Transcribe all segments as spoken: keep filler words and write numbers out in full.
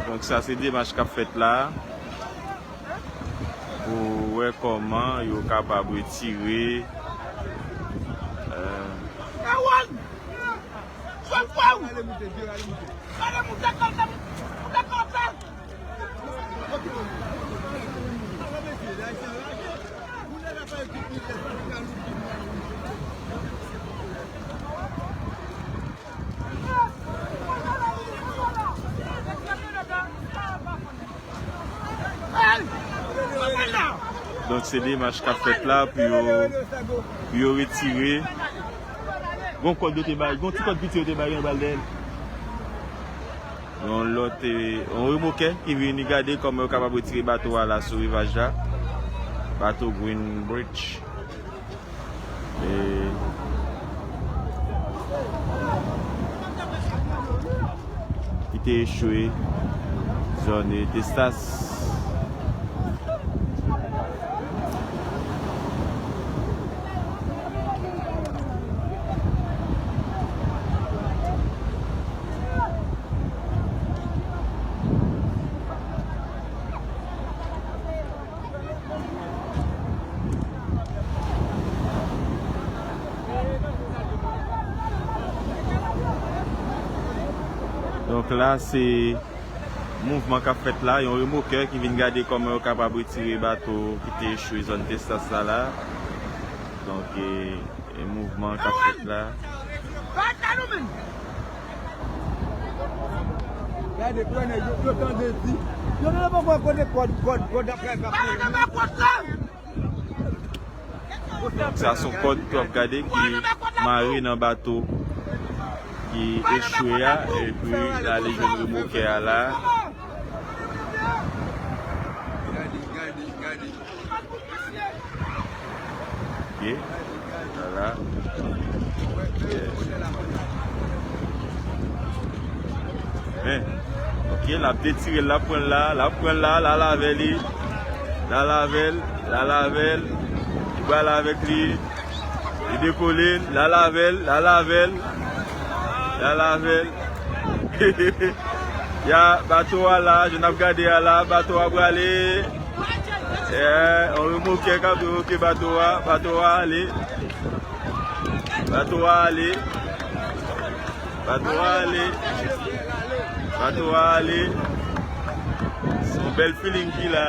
Donk, sa se demach k ap fèt la pou wè kòman yo kapab retire, euh, Donk, se demach k ap fèt la pou yo, pou yo retire. Gon kòd yo te bay, gon ti kòd piti yo te bay anba l dèyè l. Yon lòt, eh, yon remokè ki vini gade kòman yo kapab retire bato a la sou rivaj la. Bato Green Bridge. E, ki te echwe zòn Testas. Donk la, se mouvman k ap fèt la, yon remokè ki vin gade kòman yo kapab retire bato ki te echwe zòn Testas la la. Donk, e, e mouvman k ap fèt la. Gade, prenè, yo, yo tande di. Yo tande poko kote kòd, kòd, kòd ap fè kap. Sa se yon kòd w ap gade ki mare nan bato ki echwe a, epi l ale jwenn remokè a la. Ok, la la. Men, ok, l ap detire l, l ap pran l la, l ap pran l la, l al avè li. L al avè l, l al avè l. Li pral avèk li. Li dekole, l al avè l, l al avè l. L al avè l. Ya, bato a la, jan n ap gade a la, bato a prale. Eh, yon remokè k ap remòke bato a, bato a ale. Bato a ale. Bato a ale. Bato a ale. Se yon bèl feeling ki la.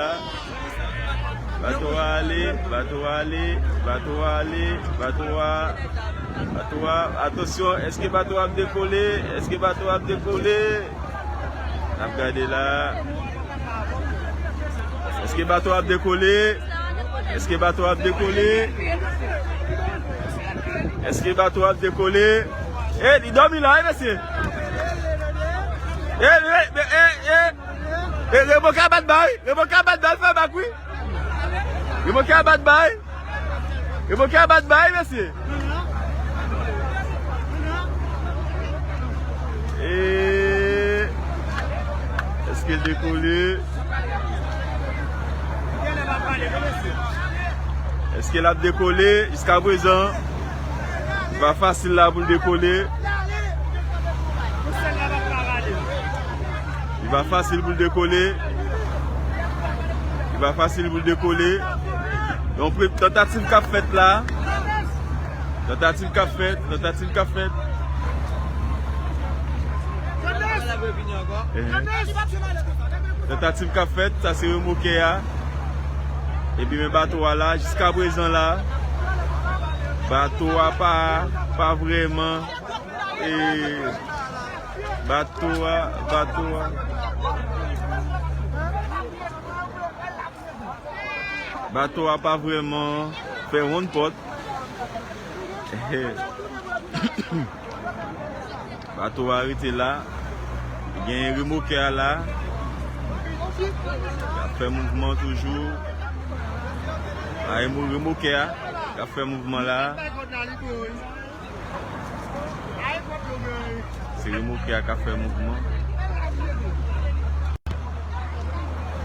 Bato a ale, bato a ale, bato a ale, bato a, bato a, atansyon, èske bato a ap dekole? Èske bato a ap dekole? N ap gade la. Èske bato ap dekole? Èske bato ap dekole? Èske bato ap dekole? E, li dòmi la, e, mesye. E, e, e, e, e. E, remòke a bat bay. Remòke a bat bay, fè bak, wi. Remòke a bat bay. Remòke a bat bay, mesye. E, èske l dekole? Èske l ap dekole? Jiskaprezan, li pa fasil la pou l dekole. Li pa fasil pou l dekole. Li pa fasil pou l dekole. Yon pre-, tantativ k ap fèt la. Tantativ k ap fèt, tantativ k ap fèt. Eh. Tantativ k ap fèt, sa se remòkè a. Epi men bato a la, jiskaprezan la. Bato a pa, pa vrèman E bato a, bato a. Bato a pa vrèman fè wonn pòt. Bato a rete la. Gen remokè a la. L ap fè mouvman toujou. A, remo-, remokè a k ap fè mouvman la. Se remokè a k ap fè mouvman.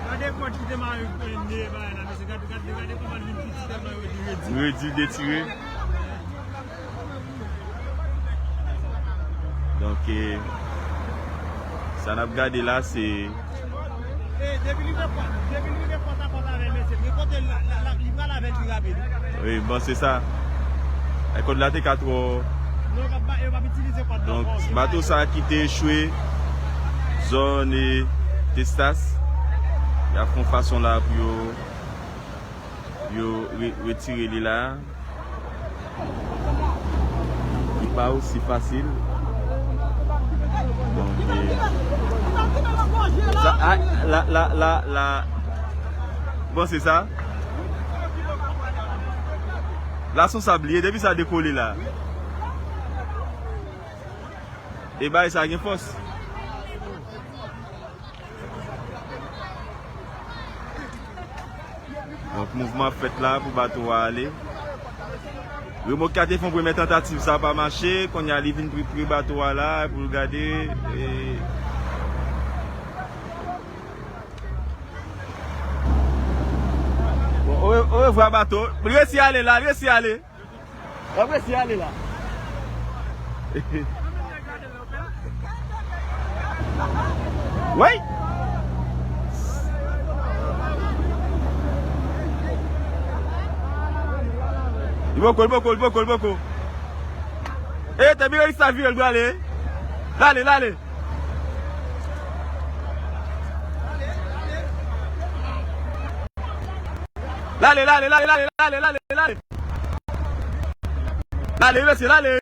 Gade kòd ki te mare premye bagay la, mesye. Gade, gade, gade kòman l vin piti tèlman yo di redi. Redi detire. Donk, eh, sa n ap gade la, se E depi li rive pòt, depi li rive pòt a pòt avè l, mesye, li kote l la, la, la, li pral avè l pi rapid. Wi, bon, se sa. E kòd la te ka twò. Non, yo p ap, yo p ap itilize kòd la ankò. Donk, bato sa ki te echwe zòn, eh, Testas, y ap fè yon fason la pou yo, yo re-, retire li la. Li pa osi fasil. Donk, eh, sa, a, la, la, la, la. Bon, se sa. La, se yon sab li ye, depi sa dekole la. E bay sa gen fòs. Donk, mouvman ap fèt la pou bato a ale. Remòk la te fè yon premyè tantativ, sa pa mache. Kounye a, li vin pri, pri bato a la pou l gade. E bon, o, orevwa bato. Li resi ale la, li resi ale. W ap resi ale la. Wey! Li poko, li poko, li poko, li poko. E, te vire, li sa vire, l prale. L ale, l ale. Lale, lale, lale, lale, lale, lale, lale. Lale, mesye, lale.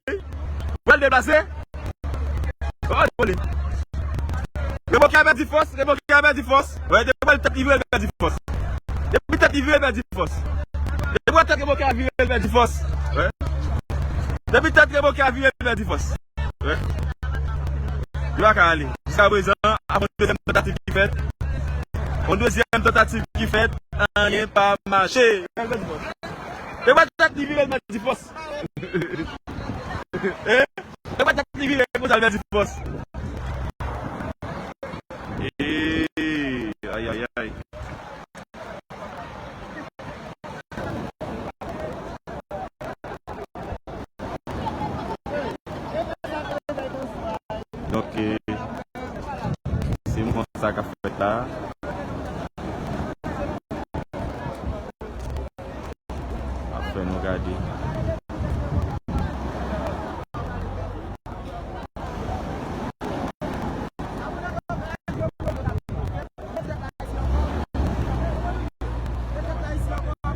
Pral deplase. Oh, li vole. Remòke a pèdi fòs, remòke a pèdi fòs. Wè, depi tèt li vire, li pèdi fòs. Depi tèt li vire, li pèdi fòs. Depi tèt remòke a vire, li pèdi fòs. Wè. Depi tèt remòke a vire, li pèdi fòs. Wè. Li pa ka ale. Jiska prezan, ap yon dezyèm tantativ ki fèt. Yon dezyèm tantativ ki fèt, anyen pa mache. Depi tèt li vire, l pèdi fòs. Eh? Depi tèt li vire, konsa l pèdi fòs. Eh, ay, ay, ay. Donk, eh, se mouvman sa k ap fèt la. Ap fè nou gade.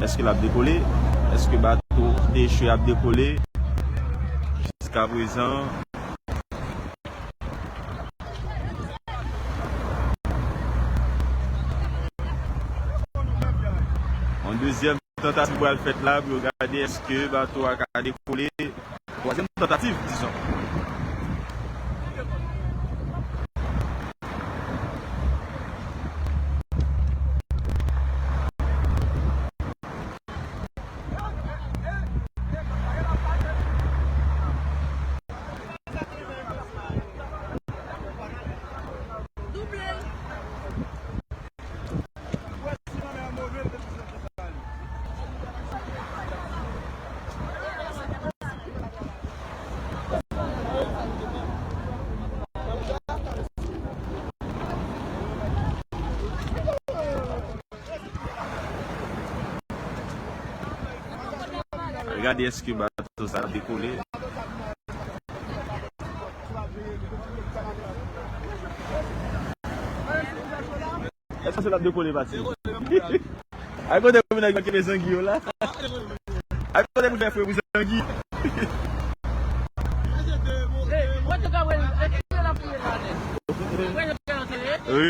Èske l ap dekole? Èske bato ki te echwe ap dekole? Jiska prezan, yon dezyèm tantativ pral fèt la pou yo gade èske bato a ka dekole. Twazyèm tantativ, dizon. Gade èske bato sa ap dekole. Èske se l ap dekole pati? Ay kote pou nèg yo kenbe zangi yo la. Ay kote pou fè fre pou zangi. Wi.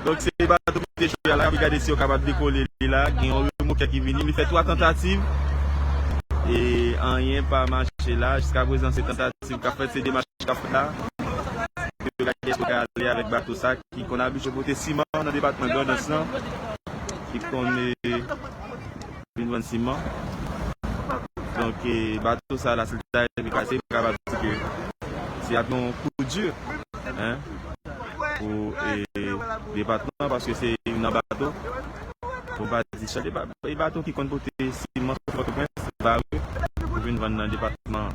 Donk se bato te chwe a la, n ap gade si yo kapab dekole li la. Gen yon remokè ki vini, li fè twa tantativ. E anyen pa mache la. Jiska prezan, se tantativ k ap fèt, se demach k ap fèt la. Pou yo gade èske yo ka ale avèk bato sa ki konn abitye pote siman nan depatman Grandans lan. Ki konn, eh, vin vann siman. Donk, eh, bato sa la, si l ta rive pase, m kapab di ke se ap yon kou di, hein, pou, eh, depatman, paske se youn nan bato, pou pa di chak, e ba-, e bato ki konn pote siman sou Pòtoprens, bare, pou vin vann nan depatman.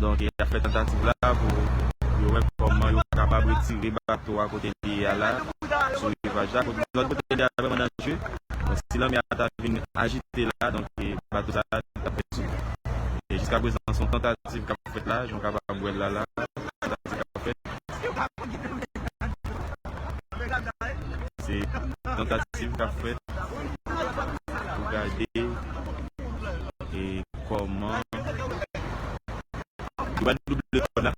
Donk, y ap fè tantativ la pou yo wè kòman yo kapab retire bato a kote li ye a la, sou rivaj la, kote lòt kote li a vrèman danjere. Donk, si lanmè a ta vin ajite la, donk, e, bato sa a t ap pèdi. E jiska prezan, se yon tantativ k ap fèt la, jan w kapab wè l la, la, tantativ k ap fèt. Se tantativ k ap fèt pou gade, e, kòman Yo pral double kòd la.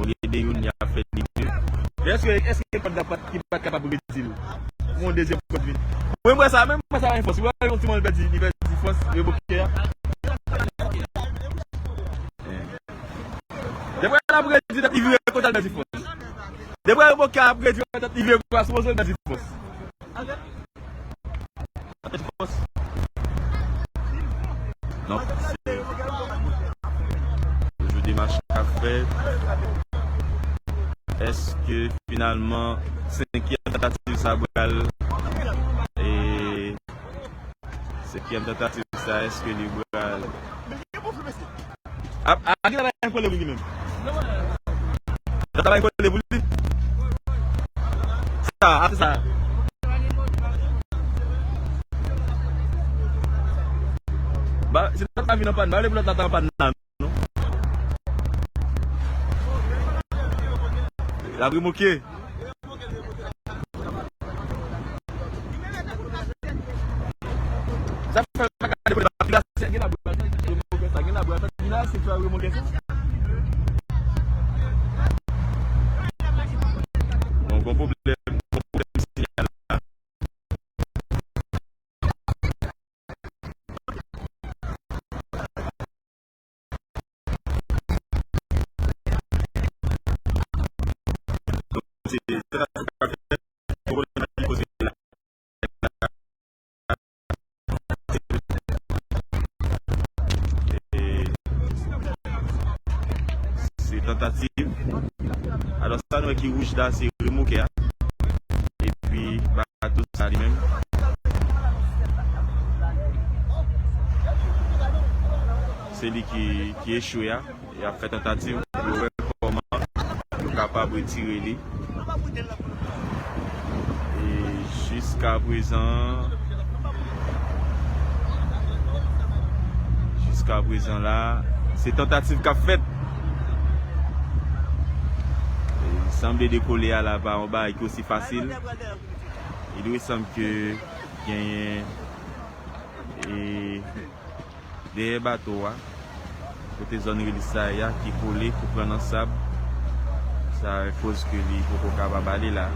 Olye de youn, y ap fè li de. Men èske, èske kòd la pa t, ki pa t kapab redi l? Pou yon dezyèm kòd vin. Mwen, mwen sa, menm mwen sa pa gen fòs. Ou wè yon timoun pèdi, li pèdi fòs, remokè a. Depi l ap redi tèt, li vire kote l pèdi fòs. Depi remokè a ap redi tèt, li vire kwa, sipoze l pèdi fòs. Donk, se toujou demach k ap fèt. Èske finalman senkyèm tantativ sa pral, e, senkyèm tantativ sa, èske li pral A, a, a, ki travay kole pou li menm? Travay kole pou li. Sa, a, se sa. Ba, se lòt la vin an pann. Ba, lè pou lòt la ta an pann la, non? L ap remoke. Sa fè pa ka depoze la, gen labou, gen labou, gen labou, gen labou, gen labou. Bon, gon pwoblèm, gon pwoblèm siyal la. Se tantativ. Alò, sa nou wè ki wouj la, se remokè a. Epi, bato sa li menm. Se li ki, ki echwe a. Y ap fè tantativ pou yo wè kòman yo kapab retire li. E jiska prezan, jiska prezan la, se tantativ k ap fèt. E sanble dekole a la pa yon bagay ki osi fasil. Il ressanm ke genyen, e, dèyè bato a, kote zòn rilis sa ye a ki kole, ki pran nan sab, sa koz ke li poko kapab ale la.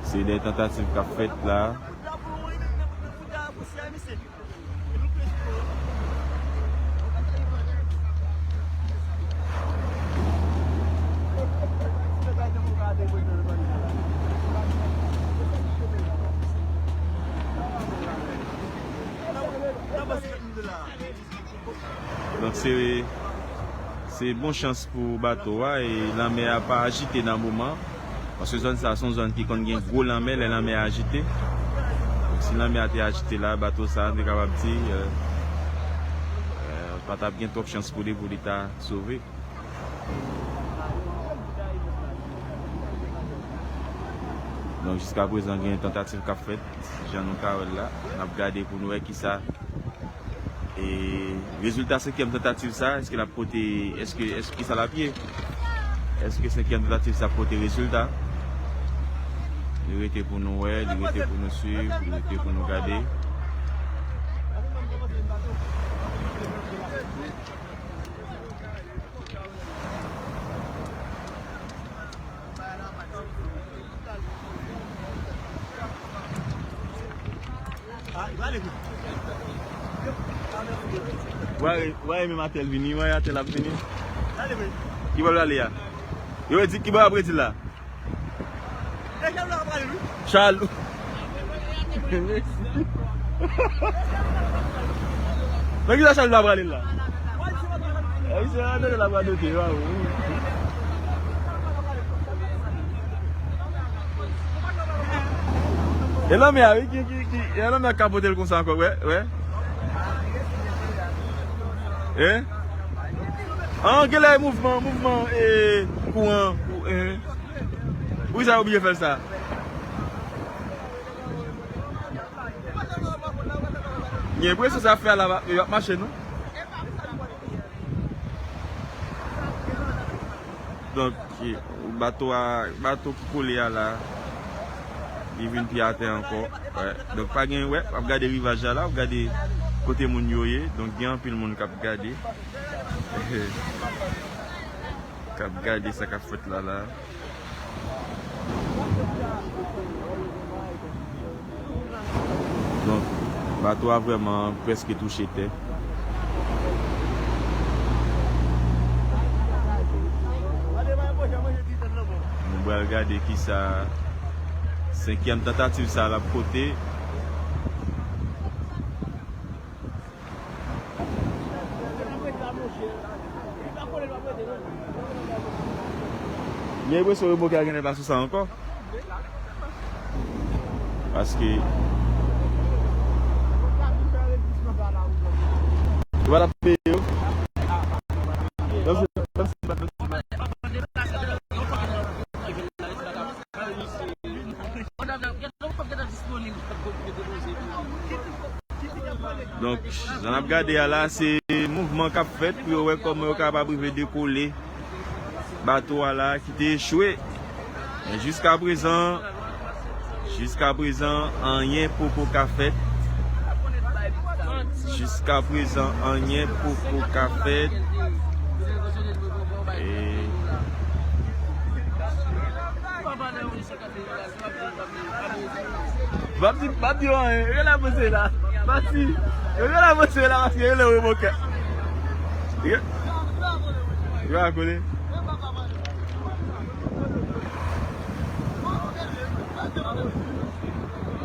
Se de tantativ k ap fèt la. Donk, se, se bon chans pou bato a, e lanmè a pa ajite nan moman. Paske zòn sa a se yon zòn ki konn gen gwo lanmè, lè lanmè a ajite. Donk, si lanmè a te ajite la, bato sa a, nou te kapab di, euh, euh, pa t ap gen twòp chans pou li, pou li ta sove. Donk, jiska prezan, gen tantativ k ap fèt, jan nou ka wè l la. N ap gade pou nou wè kisa E rezilta senkyèm tantativ sa, èske l ap pote, èske, èske, kisa l ap ye? Èske senkyèm tantativ sa ap pote rezilta? Li rete pou nou wè, li rete pou nou swiv, li rete pou nou gade. Wè, wè, menm atèl vini, wè, atèl ap vini. Ki bò l prale a? Yo di ki bò ap redi la? Chalou. Nan ki sa Chalou ap prale la? E misye atande l ap radote, waw. E lanmè a, wi, ki, ki, ki, e lanmè a k ka pote l konsa ankò, wè, wè. E? An, genlè mouvman, mouvman, e, kouran, kou-, e. Poukisa yo oblije fè l sa? Gen enpresyon sa fè a la, yo ap mache, non? Donk, bato a, bato ki kole a la, li vin pi atè ankò. Wè. Donk, pa gen, wè, w ap gade rivaj la la, w ap gade kote moun yo ye. Donk, gen anpil moun k ap gade. K ap gade sa k ap fèt la la. Donk, bato a vrèman prèske touche tè. Nou pral gade kisa senkyèm tantativ sa l ap pote. Gen enpresyon remòkè a genlè pa sou sa ankò. Paske yo pa t ap peye yo. Donk, jan n ap gade a la, se mouvman k ap fèt pou yo wè kòman yo kapab rive dekole bato a la ki te echwe. Men jiska prezan, jiska prezan, anyen poko ka fèt. Jiska prezan, anyen poko ka fèt. E Pap di, pap di yo anyen. Yo genlè avanse la. Pati. Yo genlè avanse la paske yo le remòkè. Yo, yo a kole.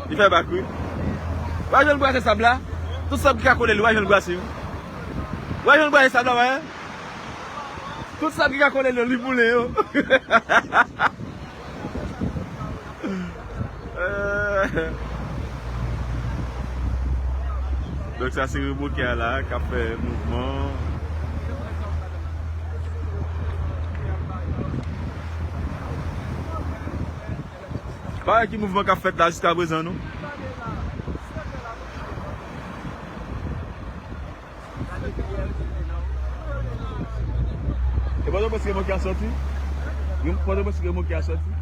Li fè bak, wi. W a jwenn brase sab la. Tout sab ki ka kole li, w a jwenn brase, wi. W a jwenn brase sab la, wè. Tout sab ki ka kole li, li boule yo. Donk, sa se remòkè a la k ap fè mouvman. Pa wè ki mouvman k ap fèt la jiska prezan, non? E Pòtoprens remòkè a sòti? Pòtoprens remòkè a sòti?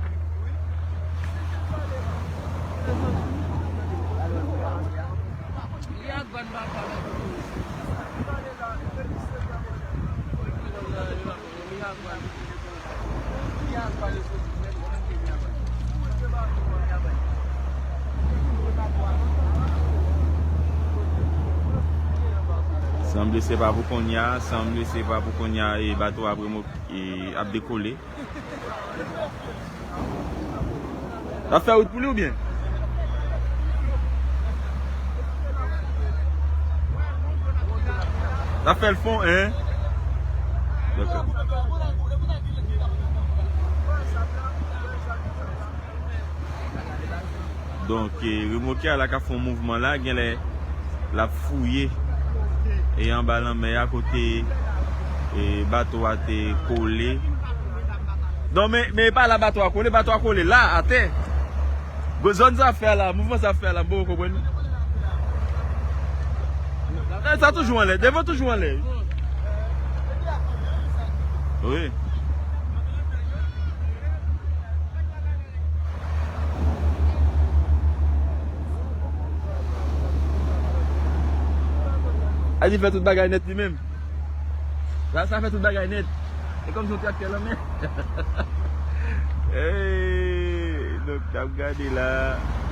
Sanble se pa pou kounye a, sanble se pa pou kounye a, e bato a ap remò-, e ap dekole. L ap fè wout pou li oubyen? L ap fè l fon, en? Dakò. Donk, e, remòkè a la k ap fè yon mouvman la, genlè l ap fouye e anba lanmè a kote, e, bato a te kole. Non, men, men e pa la bato a kole, bato a kole la, atè. Bon, zòn sa fè la, mouvman sa fè la, m poko konprann. E, sa toujou anlè, devan toujou anlè. Wi. A di fè tout bagay nèt li menm. Sa, sa fè tout bagay nèt. E kòmsi yon traktè nan men. Ey, donk, n ap gade la.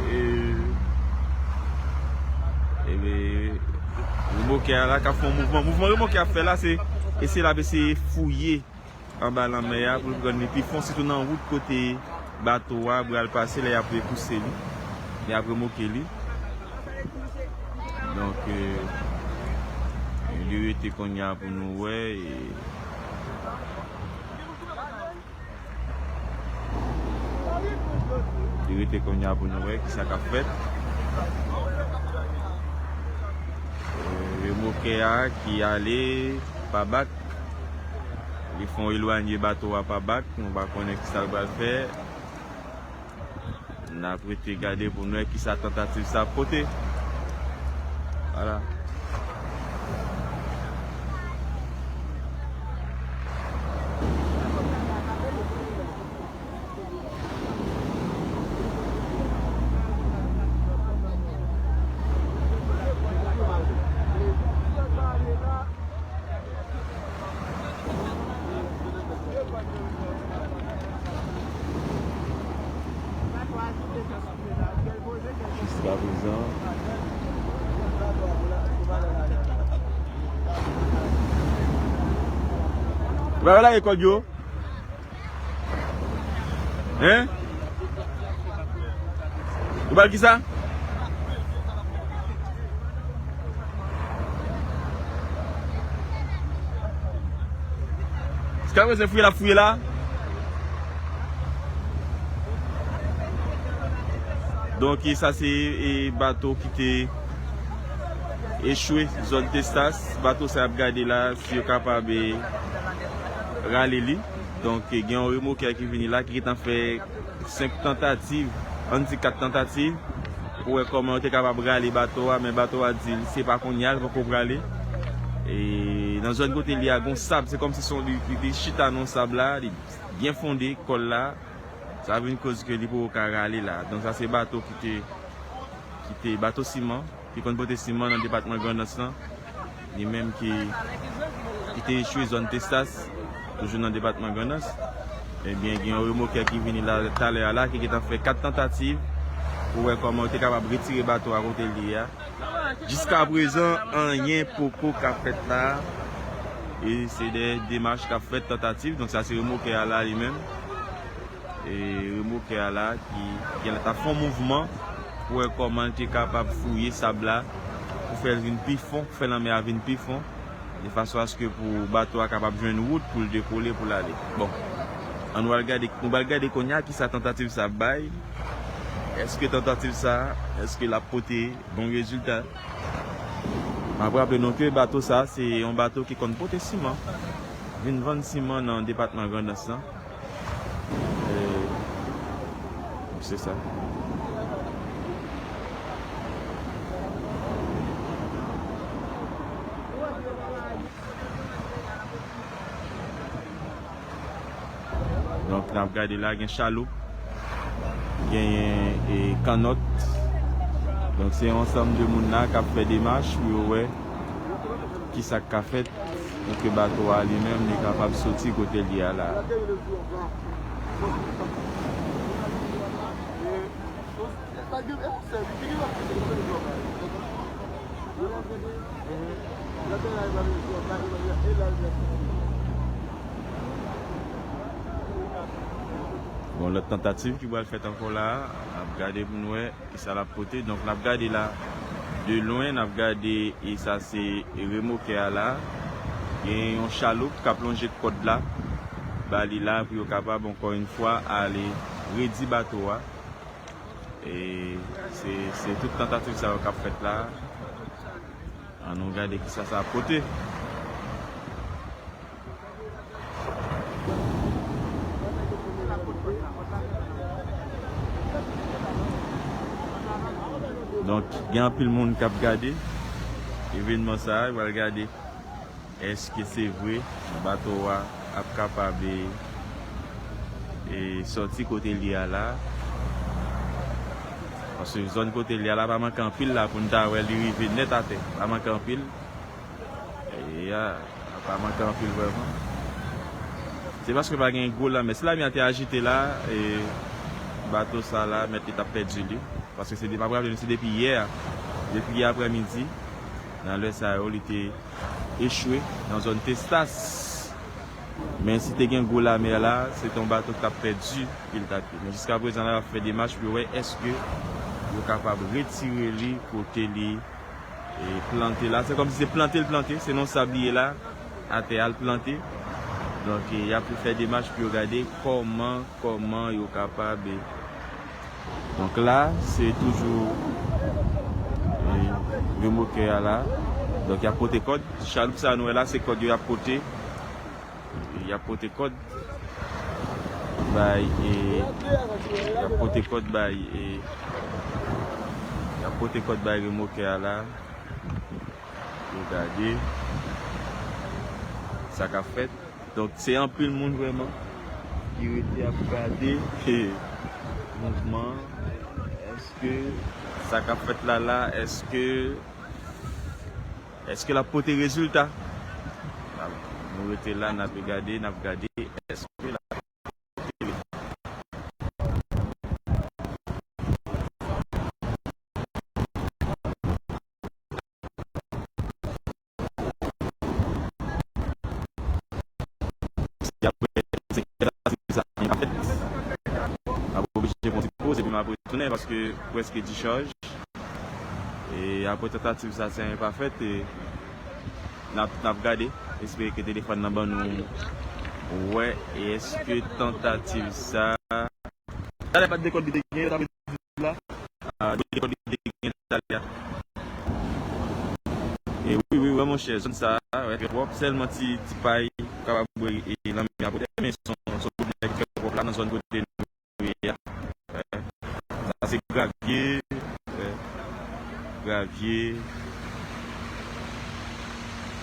E, E, remokè a la k ap fè yon mouvman. Mouvman remokè ap fè la, se eseye l ap eseye fouye anba lanmè a pou l rann li pi fon, sitou nan wout kote bato a pral pase lè y ap repouse li, lè y ap remoke li. Donk, e, li rete kounye a pou nou wè. E, Li rete kounye a pou nou wè kisa k ap fèt. E, remokè a ki ale pa bak. Li fè yon elwanye bato a pa bak. Nou pa konnen kisa l pral fè. N ap rete gade pou n wè kisa tantativ sa ap pote. Vwala. Jiska prezan. Ou pa wè la rekòt yo? Hein? Ou pral kisa? Jiska prezan fouye l ap fouye la. Donk, e sa se, e, bato ki te echwe zòn Testas. Bato sa y ap gade la, si yo kapab, e, rale li. Donk, e, gen yon remokè ki vini la, ki gentan fè senk tantativ, ann di kat tantativ, pou wè kòman yo te kapab rale bato a, men bato a di l se pa kounye a, l poko prale. E nan zòn kote li a, gon sab, se kòmsi se yon, li, li, li chita nan sab la, li byen fonde, kò l la. Sa vin koz ke li poko ka rale la. Donk, sa se bato ki te, ki te, bato siman, ki konn pote siman nan depatman Grandans lan. Li menm ki, ki te echwe zòn Testas, toujou nan depatman Grandans. Ebyen, gen yon remokè ki vini la, talè a la, ki gentan fè kat tantativ pou wè kòman yo te kapab retire bato a kote l ye a. Jiska prezan, anyen poko ka fèt la. E se de demach k ap fèt, tantativ. Donk, sa se remokè a la, li menm. E remokè a la ki, ki genlè t ap fè yon mouvman pou wè kòman l te kapab fouye sab la, pou fè l vin pi fon, pou fè lanmè a vin pi fon, de fason aske pou bato a kapab jwenn wout pou l dekole, pou l ale. Bon, ann nou al gade, nou pral gade kounye a kisa tantativ sa ap bay. Èske tantativ sa, èske l ap pote bon rezilta? M ap raple nou ke bato sa, se yon bato ki konn pote siman, vin vann siman nan depatman Grandans lan. E, se sa. Donk, n ap gade la, gen chaloup, genyen, e, kannòt. Donk, se yon ansanm de moun la k ap fè demach pou yo wè kisa k ka fèt pou ke bato a li menm li kapab soti kote l ye a la. Bon, lòt tantativ ki pral fèt ankò la, n ap gade pou n wè kisa l ap pote. Donk, n ap gade la de lwen, n ap gade, e sa se remokè a la. Gen yon chaloup k ap lonje kòd la ba li la pou yo kapab, ankò yon fwa, ale redi bato a. E se, se tout tantativ sa yo k ap fèt la. Ann nou gade kisa sa ap pote. Donk, gen anpil moun k ap gade evènman sa a, yo pral gade èske se vre bato a ap kapab, e, e, sòti kote l ye a la. Paske zòn kote l ye a la pa manke anpil la pou n ta wè li rive nèt atè. Pa manke anpil. E, a, pa manke anpil vrèman. Se paske pa gen gwo lanmè. Si lanmè a te ajite la, e, bato sa la, mèt li t ap pèdi li. Paske se de-, m ap raple nou, se depi yè a. depi yè aprèmidi, nan lè sa yo, li te echwe nan zòn Testas. Men si te gen gwo lamè la, se te yon bato k t ap pèdi ke l t ap ye. Men jiskaprezan la, y ap fè demach pou yo wè èske yo kapab retire li kote li e, plante la. Se kòmsi se plante l plante, se nan sab li ye la, atè a l plante. Donk, e, y ap fè demach pou yo gade kòman, kòman yo kapab, e. Donk la, se toujou, e, remokè a la. Donk, y ap pote kòd. Chaloup sa nou wè la, se kòd yo y ap pote. Y ap pote kòd bay, e, y ap pote kòd bay, e, y ap pote kòd bay remokè a la. Yo gade sa k ap fèt. Donk, se anpil moun vrèman ki rete ap gade, e, mouvman. Èske sa k ap fèt la la, èske Èske l ap pote rezilta? Nou rete la, n ap gade, n ap gade. Èske l ap pote rezilta? Si apre senkè tentativ sa pa fèt, m ap oblije pran ti poz epi m ap retounen paske prèske dichaj. E apre tantativ sa, si anyen pa fèt, e n ap, n ap gade. Espere ke telefòn nan ban nou wè. E èske tantativ sa. Talè pa t de kòd li te gen, yo t ap di la. A, de kòd li te gen talè a. E wi, wi, wi, monchè, zòn sa a, wè, trè pwòp. Sèlman ti, ti pay kapab wè e lanmè a pote, men se yon, se yon pwoblèm trè pwòp la nan zòn kote nou ye a. Wè. Sa se gravye, wè. Gravye.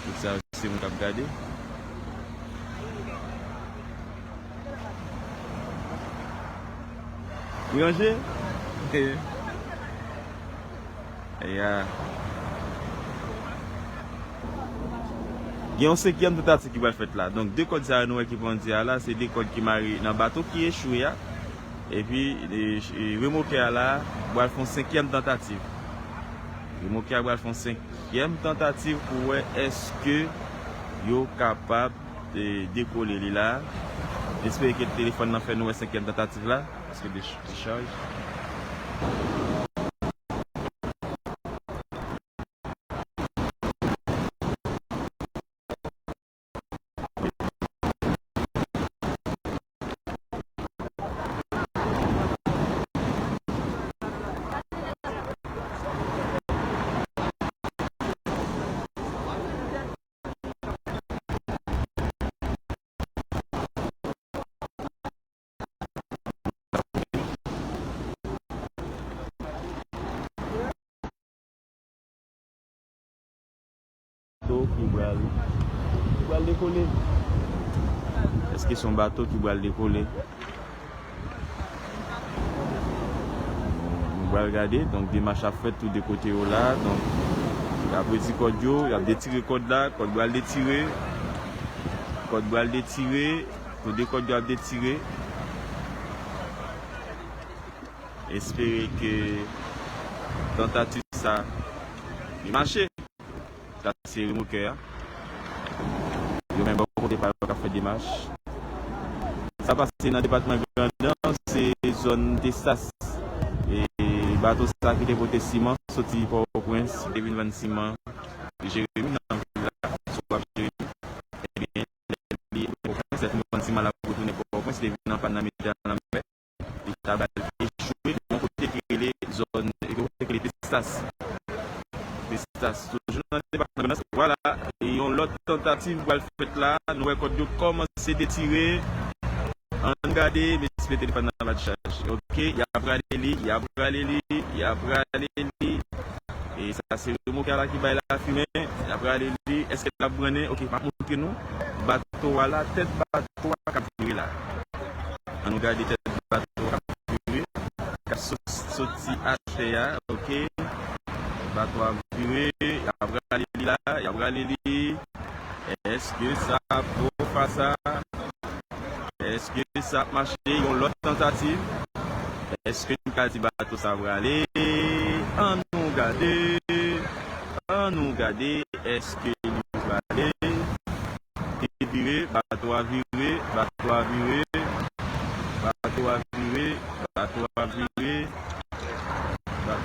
Tout sa se moun k ap gade. Ou ranje? Ya. Gen yon senkyèm tantativ ki pral fèt la. Donk, de kòd sa yo nou wè ki pandye a la, se de kòd ki mare nan bato ki echwe a. Epi, e, e, remokè a la, pral fè yon senkyèm tantativ. Remokè a pral fè yon senkyèm tantativ pou wè èske yo kapab, e, dekole li la. Espere ke telefòn nan fè nou wè senkyèm tantativ la. Èske de, de chaj. Bato ki pral, ki pral dekole. Èske se yon bato ki pral dekole? Nou pral gade. Donk, demach ap fèt tou de kote yo la. Donk, y ap redi kòd yo, y ap detire kòd la, kòd pral detire. Kòd pral detire. Tou de kòd yo ap detire. Espere ke tantativ sa li mache. Sa se remokè a. Yo menm bò kote pa yo k ap fè demach. Sa pase nan depatman Grandans, se zòn Testas. E bato sa ki te pote siman soti Pòtoprens, te vin vann siman Jeremi nan vil la, sou w ap Jeremi. Ebyen, li Pòtoprens, lè fin vann siman l ap retounen Pòtoprens, li vin anpàn nan mitan lanmè. Li ta pral echwe nan yon kote ki rele zòn, yon kote ki rele Testas. Testas, toujou nan depatman Grandans. Vwala, e yon lòt tantativ pral fèt la. Nou wè kòd yo kòmanse detire. Ann gade, mesye, telefòn nan pa t chaje. Oke, y ap rale li, y ap rale li, y ap rale li. E sa se remokè la ki bay lafimen. Y ap rale li. Èske l ap brannen? Oke, m ap montre nou. Bato a la, tèt bato a k ap vire la. Ann nou gade tèt bato a k ap vire. K ap sot-, soti atè a, oke. Bato a vire, y ap rale li la, y ap rale li. Èske sa ap bon fas a? Èske sa ap mache? Yon lòt tantativ. Èske n ka di bato sa prale? Ann nou gade. Ann nou gade, èske li prale? Li vire, bato a vire, bato a vire, bato a vire, bato a vire, ba-,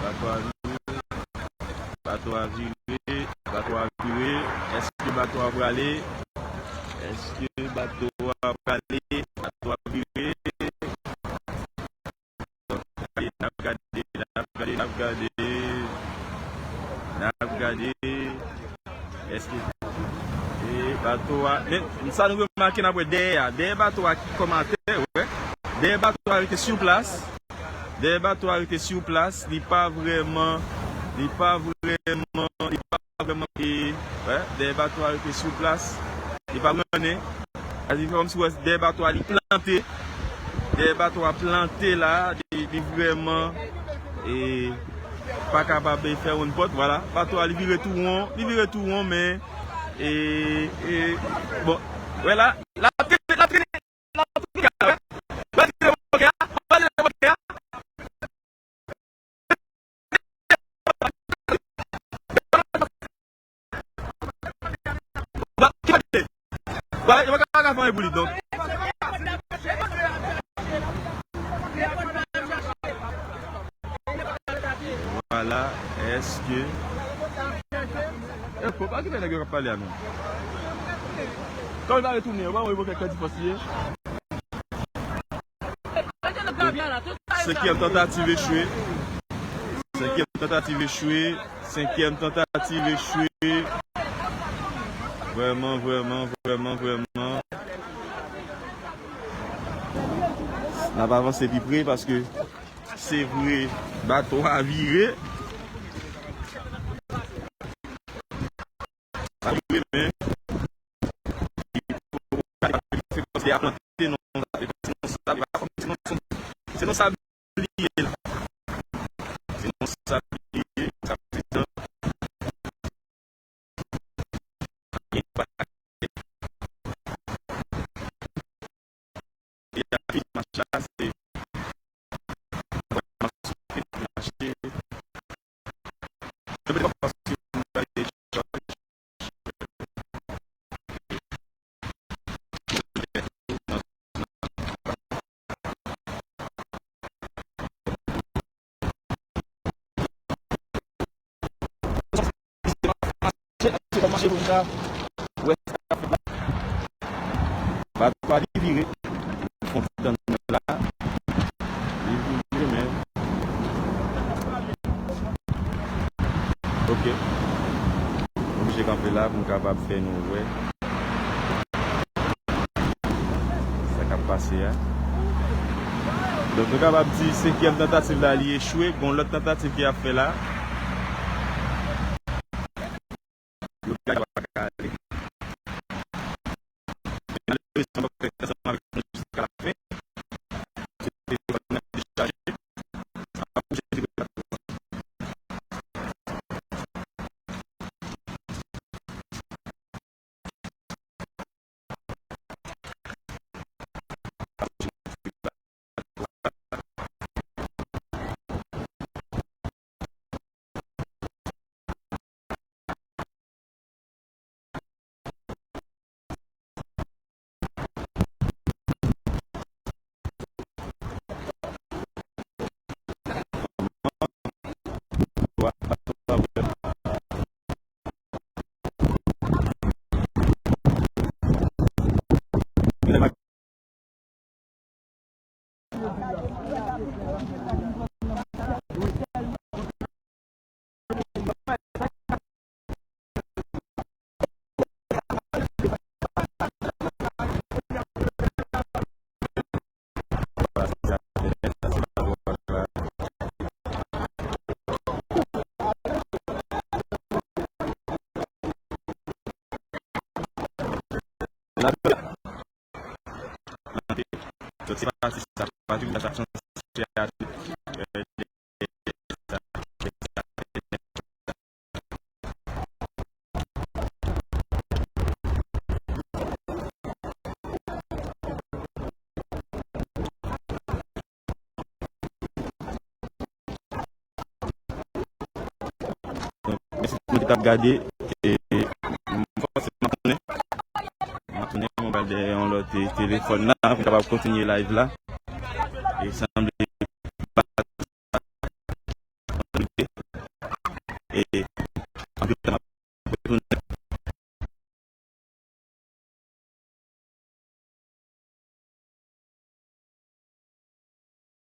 bato a vire, bato a vire, bato a vire. Èske bato a prale? Èske bato a prale? Bato a vire. N ap gade, n ap gade, n ap gade, n ap gade. N ap gade. Èske, e, bato a, men sa nou remake, n ap wè dèyè a. Dèyè bato a ki kòm atè, wè. Dèyè bato a rete sou plas. Dèyè bato a rete sou plas. Li pa vrèman, li pa vrèman, li pa vrèman, e, wè, dèyè bato a rete sou plas. Li pa mennen. Sa di fè kòmsi wè dèyè bato a li plante. Dèyè bato a plante la, li, li vrèman, e, pa kapab fè yon pòt, vwala. Bato a li vire tou won, li vire tou won, men, e, e, bon, wè la, l ap trennen, l ap trennen, l ap trennen, wè. L ap trennen, l ap trennen. Vwala, yo pa ka fè anyen pou li, donk. Vwala, èske, e, fò pa kite nèg yo k ap pale a, non. Kòm li pa retounen, yo pa wè yo kèk kè di fòs li ye. Senkyèm tantativ echwe. Senkyèm tantativ echwe. Senkyèm tantativ echwe. Vrèman, vrèman, vrèman, vrèman. N ap avanse pi pre paske se vre, bato a vire. Sa vre, men. Se konsi a plante non, se non sa, se non sa li ye la. Se non sa li ye, sa se jan. Li ap fin mache la, se mache. Se pa mache pou m ka wè sa k ap fèt la. Bato a li vire. Fon ti tann mwen la. Li vire, men. Ok. Oblije kanpe la pou m kapab fè nou wè sa k ap pase a. Donk, nou kapab di senkyèm tantativ la, li echwe. Gon lòt tantativ ki ap fè la. Yo gade w ap gade. Men malerezman, w ap fè ansanm avèk nou jiska lafen. Se telefòn nan ki dechaje. Sa va pouse telefòn nan. Soti pati sa, pati sa, Donk, men moun ki t ap gade, e, m fòseman tounen. M ap tounen, mwen pral dèyè yon lòt, e, telefòn la, pou m kapab kontinye live la. E sanble e anpil tan m